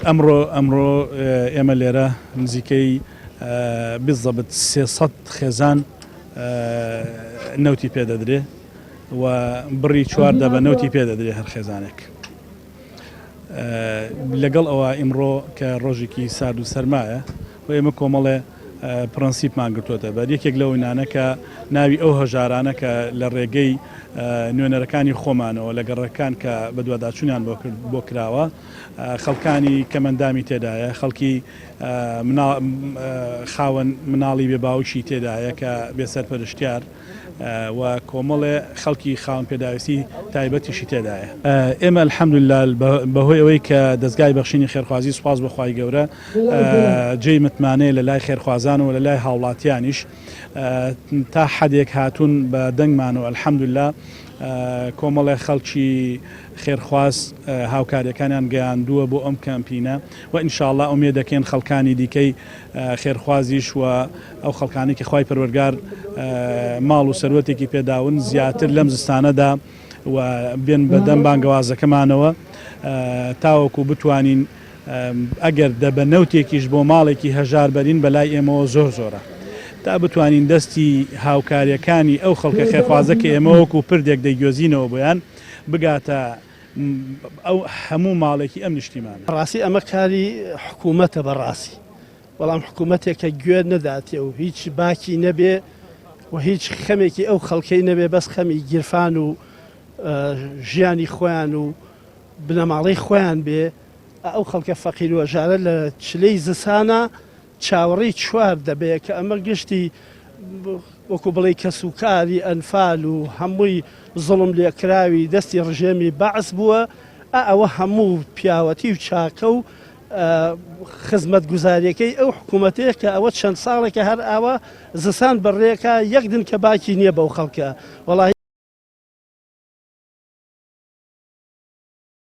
ئەمڕۆ ئەمڕۆ ئێمە لێرە نزیکەی بالضبط 300 خێزان نەوتی پێدەدرێ و بڕی چوار دەبە نەوتی پێدەدرێ هەر خێزانێک. لەگەڵ ئەوە ئیمڕۆ کە ڕۆژێکی سارد و سەرمایە و ئێمە کۆمەڵێ پرەنسیپمان گرتووەتە بەر، یەکێک لەو نانە کە ناوی ئەو هەژارانە کە لە ڕێگەی نوێنەرەکانی خۆمانەوە لە گەڕەکان کە بەدواداچوونیان بۆ کرد بۆ کراوە خەڵکانی کەمەندامی تێدایە خەڵکی خاوەن مناڵی بێ باوکی تێدایە کە بێ سەرپەرشتیار و کۆمەڵێ خەڵکی خاوەن پێداویستی تایبەتیشی تێدایە. ئێمە الحمدللە بەهۆی ئەوەی کە دەزگای بەخشینی خێرخوازی سوپاس بۆ خوای گەورە جێی متمانەیە لە لای خێرخوازان و لە لای هاوڵاتیانیش تا حەدێک هاتوون بە دەنگمان و الحمدللە کۆمەڵێ خەڵکی خێرخواز هاوکاریەکانیان گەیاندووە بۆ ئەم کەمپینە و ان شاء اللە ئومێد دەکەین خەڵکانی دیکەی خێرخوازیش و ئەو خەڵکانەی کە خوای پەروەرگار ماڵ و سەروەتێکی پێداون زیاتر لەم زستانەدا و بێن بە دەم بانگەوازەکەمانەوە تاوەکو بتوانین ئەگەر دەبە نەوتێکیش بۆ ماڵێکی هەژار بەرین بەلای ئێمەوە زۆر زۆرە تا بتوانین دەستی هاوکاریەکانی ئەو خەڵکە خێرخوازە کە ئێمە وەکو پردێک دەیگوێزینەوە بۆیان بگاتە ئەو هەموو ماڵێکی ئەم نیشتیمانە. بەڕاستی ئەمە کاری حکوومەتە بەڕاستی بەڵام حکوومەتێک کە گوێ نەداتێ و هیچ باکی نەبێ و هیچ خەمێکی ئەو خەڵکەی نەبێ بەس خەمی گیرفان و ژیانی خۆیان و بنەماڵەی خۆیان بێ ئەو خەڵکە فەقیر و هەژارە لە چلەی زستانە چاوەڕێی چوار دەبێ کە ئەمە گشتی وەکو بڵێی کەسوکاری ئەنفال و هەمووی زوڵم لێکراوی دەستی ڕژێمی بەعس بووە، ئا ئەوە هەموو پیاوەتی و چاکە و خزمەتگوزاریەکەی ئەو حکوومەتەیە کە ئەوە چەند ساڵێکە هەر ئاوا زستان بەڕێکا یەک دنکە باکی نییە بەو خەڵکە وەڵاهی.